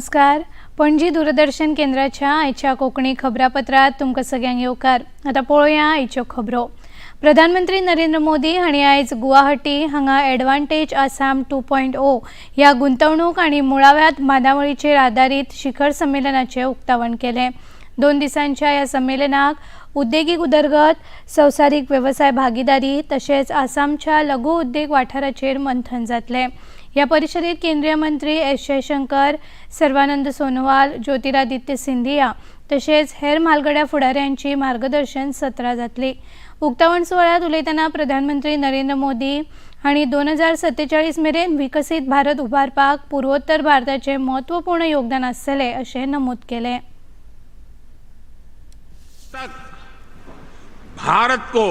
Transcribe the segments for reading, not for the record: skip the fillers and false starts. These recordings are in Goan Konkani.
नमस्कार. पणजी दूरदर्शन केंद्राच्या आयच्या कोंकणी खबरापत्रात तुमकां सगळ्यांक येवकार. आतां पळोवया आयच्यो खबरो. प्रधानमंत्री नरेंद्र मोदी हांणी आयज गुवाहाटी हांगा एडवांटेज आसाम 2.0 ह्या गुंतवणूक आनी मुळाव्या बांदावळीचेर आदारीत शिखर संमेलनाचें उक्तावण केलें. 2 दिसांच्या ह्या संमेलनाक उद्देगीक उदरगत, संवसारीक वेवसाय भागीदारी तशेंच आसामच्या लघु उद्देग वाठाराचेर मंथन जातलें. ह्या परिशदेत केंद्रीय मंत्री एस जयशंकर, सर्वानंद सोनोवाल, ज्योतिरादित्य सिंधिया तशेंच हेर म्हालगड्या फुडाऱ्यांची मार्गदर्शन सत्रां जातली. उक्तावण सुवाळ्यांत उलयतना प्रधानमंत्री नरेंद्र मोदी हांणी 2047 मेरेन विकसीत भारत उबारपाक पुर्वोत्तर भारताचें म्हत्वपूर्ण योगदान आसतलें अशें नमूद केलें. तक भारत को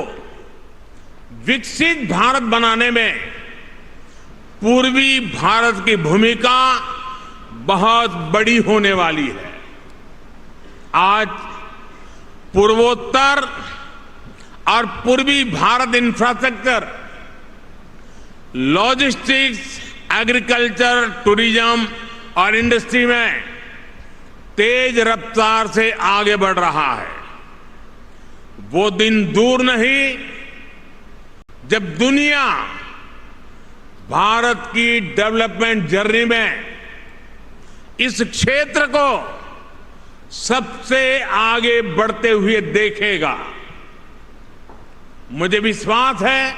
विकसित भारत बनाने में पूर्वी भारत की भूमिका बहुत बड़ी होने वाली है. आज पूर्वोत्तर और पूर्वी Bharat infrastructure, logistics, agriculture, tourism और इंडस्ट्री में तेज रफ्तार से आगे बढ़ रहा है. वो दिन दूर नहीं जब दुनिया भारत की डेवलपमेंट जर्नी में इस क्षेत्र को सबसे आगे बढ़ते हुए देखेगा. मुझे विश्वास है,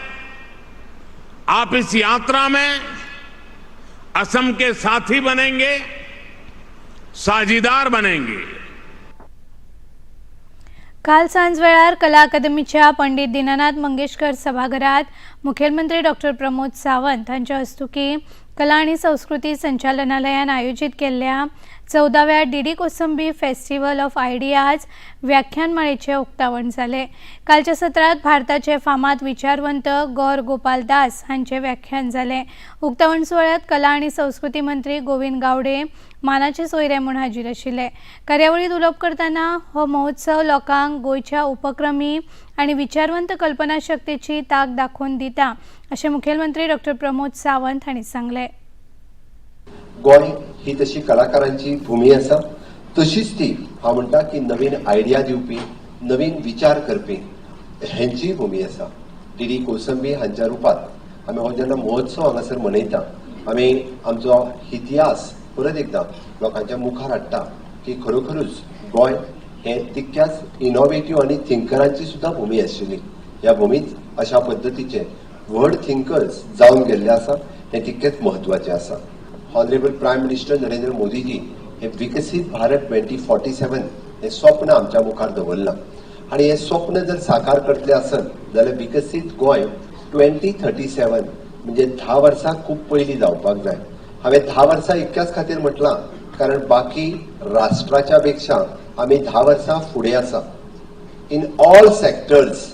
आप इस यात्रा में असम के साथी बनेंगे, साझीदार बनेंगे. काल सांजवेळार कला अकादमीच्या पंडित दीनानाथ मंगेशकर सभाघरात मुखेलमंत्री डॉक्टर प्रमोद सावंत हांच्या हस्तुकी कला आनी संस्कृती संचालनालयान आयोजीत केल्ल्या 14व्या D D Kosambi festival of ideas व्याख्यानमाळेचें उक्तावण जालें. कालच्या सत्रांत भारताचे फामाद विचारवंत गौर गोपाल दास हांचें व्याख्यान जालें. उक्तावण सुवाळ्यांत कला आनी संस्कृती मंत्री गोविंद गावडे मानाचे सोयरे म्हूण हाजीर आशिल्ले. कार्यावळींत उलोवप करतना हो महोत्सव लोकांक गोंयच्या उपक्रमी आनी विचारवंत कल्पना शक्तीची तांक दाखोवन दिता अशें मुखेलमंत्री डॉक्टर प्रमोद सावंत हांणी सांगलें. गोंय ही तशी कलाकारांची भूमी आसा, तशीच ती हांव म्हणटा की नवीन आयडिया दिवपी, नवीन विचार करपी हेंची भूमी आसा. डी डी कोसंबी हांच्या रुपात आमी हो जेन्ना महोत्सव हांगासर मनयता, आमी आमचो इतिहास परत एकदां लोकांच्या मुखार हाडटा की खरोखरूच गोंय हें तितक्याच इनोवेटीव आनी थिंकरांची सुद्दां भूमी आशिल्ली. ह्या भुमीत अशा पद्दतीचे व्हड थिंकर्स जावन गेल्ले आसा, हें तितकेंच म्हत्वाचें आसा. ऑनरेबल प्रायम मिनिस्टर नरेंद्र मोदीजी हे विकसीत भारत 2047 हे स्वप्न आमच्या मुखार दवरलां आनी हे स्वप्न जर साकार करतले आसत जाल्यार विकसीत गोंय 2037 म्हणजे 10 वर्सां खूब पयलीं जावपाक जाय. हांवें 10 वर्सां इतक्याच खातीर म्हटलां कारण बाकी राष्ट्राच्या पेक्षा आमी 10 वर्सां फुडें आसा इन ऑल सेक्टर्स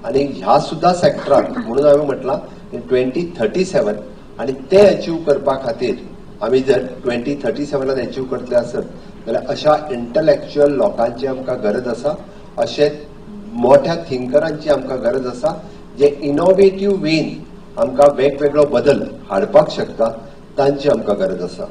आनी ह्या सुद्दां सेक्टरात, म्हणून हांवें म्हटलां 2037. आनी ते अचीव करपा खातीर आमी जर 2037 अचीव करतले आसत जाल्यार अशा इंटलेक्च्युअल लोकांची आमकां गरज आसा, अशे मोठ्या थिंकरांची आमकां गरज आसा जे इनोवेटीव वेन आमकां वेगवेगळो बदल हाडपाक शकता, तांची आमकां गरज आसा.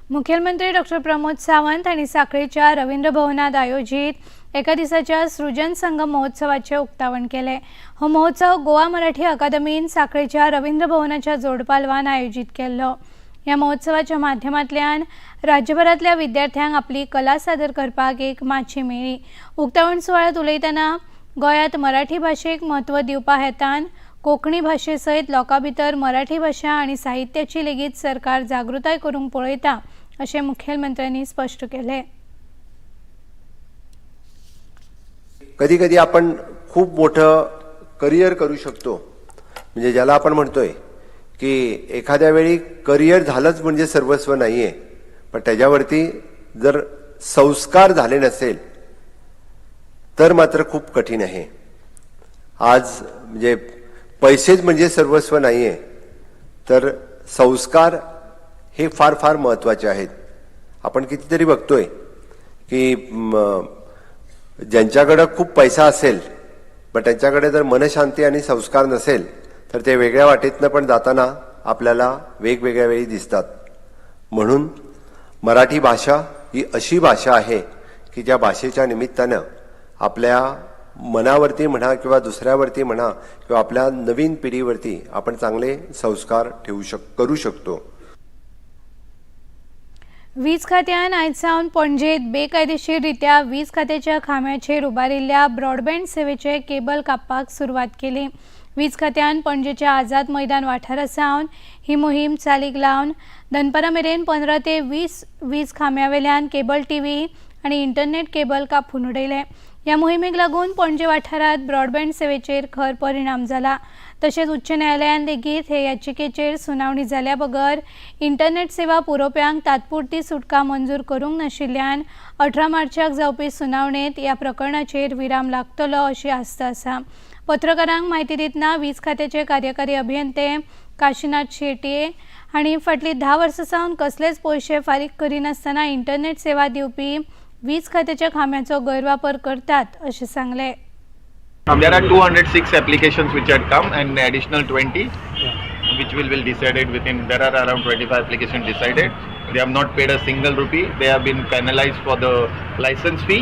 मुखेलमंत्री डॉक्टर प्रमोद सावंत हांणी सांखळेच्या रवींद्र भवनात आयोजीत एका दिसाच्या सृजन संगम महोत्सवाचें उक्तावण केलें. हो महोत्सव गोवा मराठी अकादमीन सांखळेच्या रवींद्र भवनाच्या जोडपालवान आयोजीत केल्लो. ह्या महोत्सवाच्या माध्यमांतल्यान राज्यभरांतल्या विद्यार्थ्यांक आपली कला सादर करपाक एक माची मेळ्ळी. उक्तावण सुवाळ्यांत उलयतना गोंयांत मराठी भाशेक म्हत्व दिवपा हेतान कोंकणी भाशे सयत लोकां भितर मराठी भाशा आनी साहित्याची लेगीत सरकार जागृताय करूंक पळयता अशें मुखेलमंत्र्यांनी स्पश्ट केलें. कधी कधी आपण खूप मोठं करिअर करू शकतो, म्हणजे ज्याला आपण म्हणतोय की एखाद्या वेळी करिअर झालंच म्हणजे सर्वस्व नाहीये, पण त्याच्यावरती जर संस्कार झाले नसेल तर मात्र खूप कठीण आहे. आज म्हणजे पैसेच म्हणजे सर्वस्व नाहीये, तर संस्कार हे फार फार महत्वाचे आहेत. आपण कितीतरी बघतोय की ज्यांच्याकडं खूप पैसा असेल पण त्यांच्याकडे जर मनशांती आणि संस्कार नसेल तर ते वेगळ्या वाटेतनं पण जाताना आपल्याला वेगवेगळ्या वेळी दिसतात. म्हणून मराठी भाषा ही अशी भाषा आहे की ज्या भाषेच्या निमित्तानं आपल्या मनावरती म्हणा किंवा दुसऱ्यावरती म्हणा किंवा आपल्या नवीन पिढीवरती आपण चांगले संस्कार ठेवू करू शकतो. वीज खात्यान आयज सावन पणजेत बेकायदेशीररित्या वीज खात्याच्या खांब्याचेर उबारिल्ल्या ब्रॉडबँड सेवेचे केबल कापपाक सुरवात केली. वीज खात्यान पणजेच्या आझाद मैदान वाठारा सावन ही मोहीम चालीक लावन दनपारा मेरेन 15 ते 20 वीज खांब्यावेल्यान केबल टीव्ही आनी इंटरनेट केबल कापून उडयले. ह्या मोहिमेक लागून पणजे वाठारांत ब्रॉडबँड सेवेचेर खर परिणाम जाला. तशेंच उच्च न्यायालयान लेगीत हे याचिकेचेर सुनावणी जाल्या बगर इंटरनेट सेवा पुरोवप्यांक तात्पुरती सुटका मंजूर करूंक नाशिल्ल्यान 18 मार्चाक जावपी सुनावणेंत ह्या प्रकरणाचेर विराम लागतलो अशी आस्त आसा. पत्रकारांक म्हायती दितना वीज खात्याचे कार्यकारी अभियंते काशीनाथ शेटये हांणी फाटलीं 10 वर्सां सावन कसलेच पयशे फारीक करिनासतना इंटरनेट सेवा दिवपी वीज खात्याच्या खांब्याचो गैरवापर करतात अशें सांगलें. There are 206 applications which had come and additional 20 which will decided within. There are around 25 applications decided. They have not paid a single rupee. They have been penalized for the license fee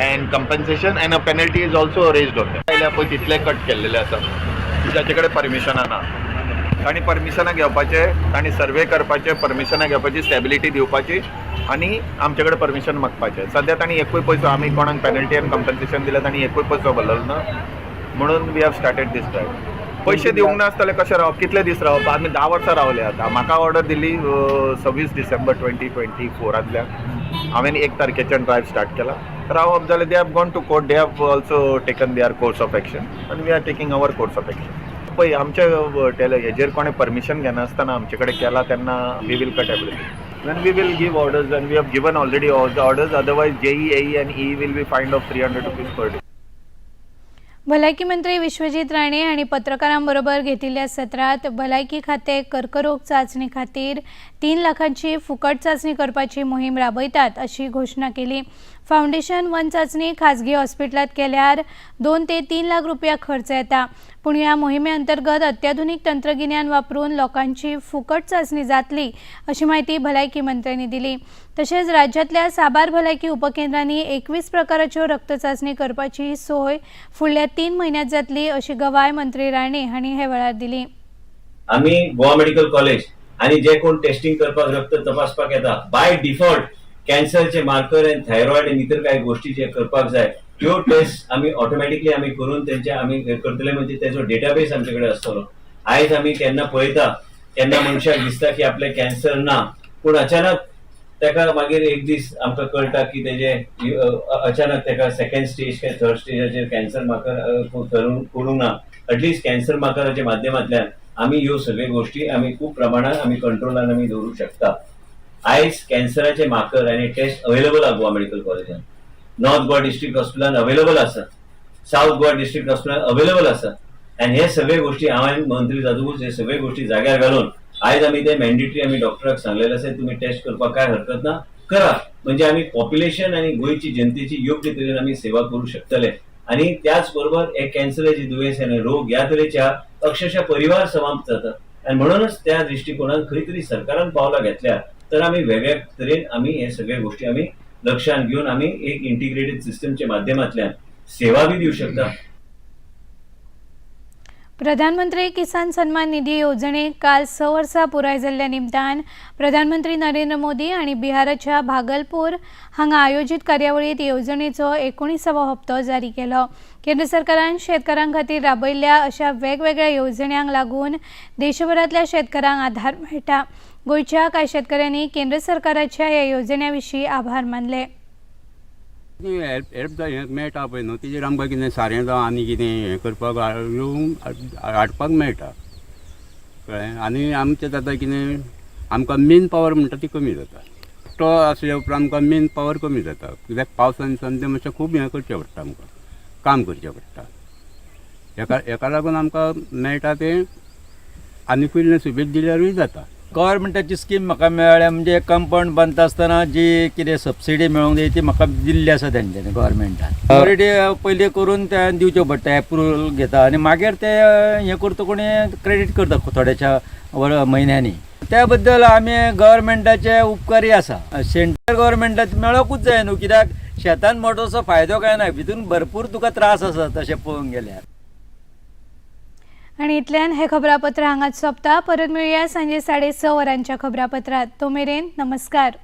and compensation, and a penalty is also raised on them. पयल्या पळय तितले कट केल्लेले आसा, ताचे कडेन परमिशनां ना. तांणी परमिशनां घेवपाचें, तांणी सर्वे करपाचें, परमिशनां घेवपाची, स्टेबिलिटी दिवपाची आनी आमचे कडेन परमिशन मागपाचें. सद्या तांणी एकूय पयसो, आमी कोणाक पेनल्टी आनी कंपन्सेशन दिलें, तांणी एकूय पयसो भरलेलो ना, म्हणून we have started this drive. पयशे दिवंक नासतले कशें रावप? कितले दीस रावप? आमी 10 वर्सां रावले. आतां म्हाका ऑर्डर दिली 26 डिसेंबर 2024आंतल्यान. हांवें 1 तारखेच्यान ड्रायव्ह स्टार्ट केला. रावप जाल्यार they have gone to court, they have also taken their course of action आनी we are taking our course of action. पळय, आमच्या हेजेर कोणें परमिशन घेनासतना आमचे कडेन केला तेन्ना we will cut everything. Then we will give orders, and we have given already all the orders. Otherwise, JE, AE and E will be fined of 300 rupees per day. भलायकी मंत्री विश्वजीत राणे हांणी पत्रकारां बरोबर घेतिल्ल्या सत्रांत भलायकी खातें कर्करोग चांचणी खातीर 3 लाखांची फुकट चांचणी करपाची मोहीम राबयतात अशी घोशणा केली. फावंडेशन वन चांचणी खाजगी हॉस्पिटलांत केल्यार 2 ते 3 लाख रुपया खर्च येता, पूण ह्या मोहिमे अंतर्गत अत्याधुनीक तंत्रगिन्यान वापरून लोकांची फुकट चांचणी जातली अशी म्हायती भलायकी मंत्र्यांनी दिली. तशेंच राज्यांतल्या साबार भलायकी उपकेंद्रांनी 21 प्रकाराच्यो रक्तचाचणी करपाची सोय फुडल्या 3 म्हयन्यांत जातली अशी गवाय मंत्री राणे हांणी हे वेळार दिली. आमी गोवा मेडिकल कॉलेज आणि जे कोण टेस्टिंग करपाक, रक्त तपासपाक येता, बाय डिफॉल्ट कॅन्सरचे मार्कर आनी थायरॉयड आनी इतर काही गोष्टी जे करपाक जाय त्यो टेस्ट आमी ऑटोमॅटिकली आमी करून तेंचे आमी हे करतले. म्हणजे तेजो डेटाबेस आमचे कडेन आसतलो. आयज आमी केन्ना पळयता, केन्ना मनशाक दिसता की आपले कॅन्सर ना, पूण अचानक ताका मागीर एक दीस आमकां कळटा की तेजे अचानक ताका सेकंड स्टेज काय थर्ड स्टेजाचेर कॅन्सर मार्कर करूंक ना. एटलिस्ट कॅन्सर मार्कराच्या माध्यमांतल्यान आमी ह्यो सगळ्यो गोष्टी आमी खूब प्रमाणात आमी कंट्रोलान आमी दवरूंक शकता. आयज कॅन्सराचे मार्कर आनी टेस्ट अवेलेबल आहा. गोवा मेडिकल कॉलेजान, नॉर्थ गोवा डिस्ट्रिक्ट हॉस्पिटलान अवेलेबल आसा, सावथ गोवा डिस्ट्रिक्ट हॉस्पिटलान अवेलेबल आसा. आनी हे सगळे गोष्टी हांवें मंत्री जातकूच हे सगळे गोष्टी जाग्यार घालून आयज आमी ते मॅन्डेटरी आमी डॉक्टराक सांगलेले आसा, तुमी टेस्ट करपाक काय हरकत ना, करा. म्हणजे आमी पॉप्युलेशन आनी गोंयची जनतेची योग्य तरेन आमी सेवा करूं शकतले. आनी त्याच बरोबर हे कॅन्सराचे दुयेंस आनी रोग ह्या तरेच्या अक्षरशः परिवार समाप्त जाता. आनी म्हणूनच त्या दृश्टिकोनान खंय तरी सरकारान पावलां घेतल्या तर आमी वेगळ्या तरेन आमी हे सगळे गोष्टी आमी लक्षात घेवन आमी एक इंटिग्रेटेड सिस्टमच्या माध्यमांतल्यान सेवा बी दिवं शकता. प्रधानमंत्री किसान सन्मान निधी येवजणेक काल 6 वर्सां पुराय जाल्ल्या निमतान प्रधानमंत्री नरेंद्र मोदी हांणी बिहाराच्या भागलपूर हांगा आयोजीत कार्यावळींत येवजणेचो 19वो हप्तो जारी केलो. केंद्र सरकारान शेतकारां खातीर राबयल्ल्या अशा वेगवेगळ्या येवजण्यांक लागून देशभरांतल्या शेतकारांक आधार मेळटा. गोंयच्या कांय शेतकऱ्यांनी केंद्र सरकाराच्या ह्या येवजण्यां विशीं आभार मानले. हेल्प हेल्प हें मेळटा पळय न्हू, तेजेर आमकां कितें सारें जावं आनी कितें हें करपाक येवंक हाडपाक मेळटा, कळ्ळें. आनी आमचें जाता कितें, आमकां मेन पावर म्हणटा ती कमी जाता. तो आसल्या उपरांत आमकां मेन पावर कमी जाता, कित्याक पावसान दिसान तें मातशें खूब हें करचें पडटा, आमकां काम करचें पडटा. हेका लागून आमकां मेळटा तें आनिकूय इल्लें सुबेज दिल्यारूय जाता. गव्हर्मेंटाची स्कीम म्हाका मेळ्ळ्या, म्हणजे कंपाऊंड बांदता आसतना जी कितें सबसिडी मेळोंक जाय ती म्हाका दिल्ली आसा तेंच्यांनी. गव्हर्मेंटान ऑलरेडी पयलीं करून ते दिवच्यो पडटा, एप्रुवल घेता आनी मागीर ते हें करता, कोणी क्रेडीट करता थोड्याशा वर म्हयन्यांनी. त्या बद्दल आमी गव्हर्मेंटाचे उपकारी आसा. सेंट्रल गव्हर्मेंटाक मेळोकूच जाय न्हू, कित्याक शेतान मोटोसो फायदो काय ना, भितून भरपूर तुका त्रास आसा तशें पळोवंक गेल्यार. आनी इतल्यान हें खबरापत्र हांगाच सोंपता. परत मेळुया सांजे 6:30 वरांच्या खबरापत्रात. तो मेरेन नमस्कार.